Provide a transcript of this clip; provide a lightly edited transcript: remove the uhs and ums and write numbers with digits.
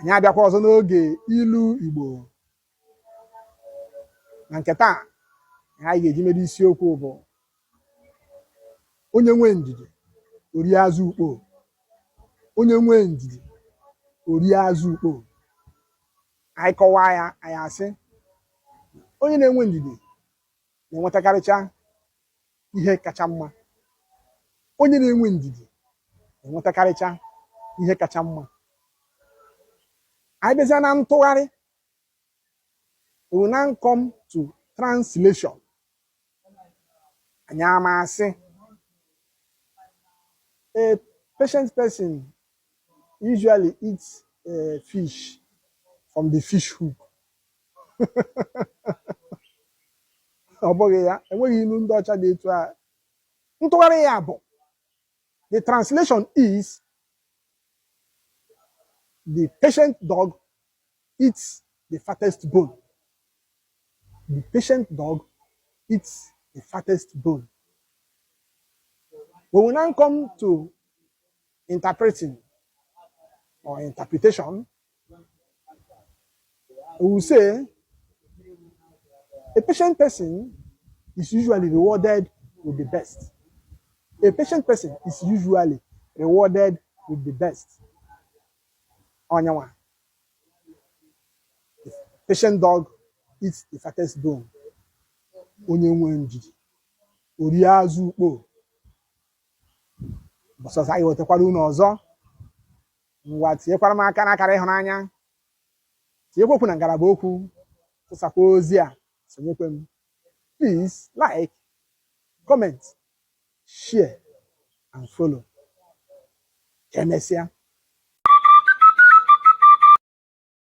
Anyị abịakwa ọzọ n'oge ilu Igbo. Na nke taa, ihe anyị ga-eji mere isiokwu bụ onye nwee ndidi o rie azụ ukpo. Onye nwee ndidi o rie azụ ukpo. Anyị kọwaa ya, anyị asị onye na-enwe ndidi na-enwetakarịcha ihe kacha mma. Onye na-enwe ndidi na-enwetakarịcha ihe kacha mma. Anyị bịazịa na ntụgharị, we will now come to translation. Anyị ama asị a patient person usually eats fish from the fish hook. Ọ bụghị ya, enweghị ilu ndị ọcha dị etu a. Ntụgharị ya bụ, the translation is, the patient dog eats the fattest bone. The patient dog eats the fattest bone. We will now come to interpreting or interpretation. We will say a patient person is usually rewarded with the best. A patient person is usually rewarded with the best. Onyanwa. The patient dog eats the fattest bone. Onye nwe ndidi, o rie azụ ukpo. Ụbọchị ọzọ anyị wetakwara unu ọzọ. Ngwa, tinyekwara m aka n'akara ịhụnanya, tinyekwa okwu na ngalaba okwu, tụsakwa ozi a, sonyekwe m. Please like, comment, share and follow. Ka emesịa.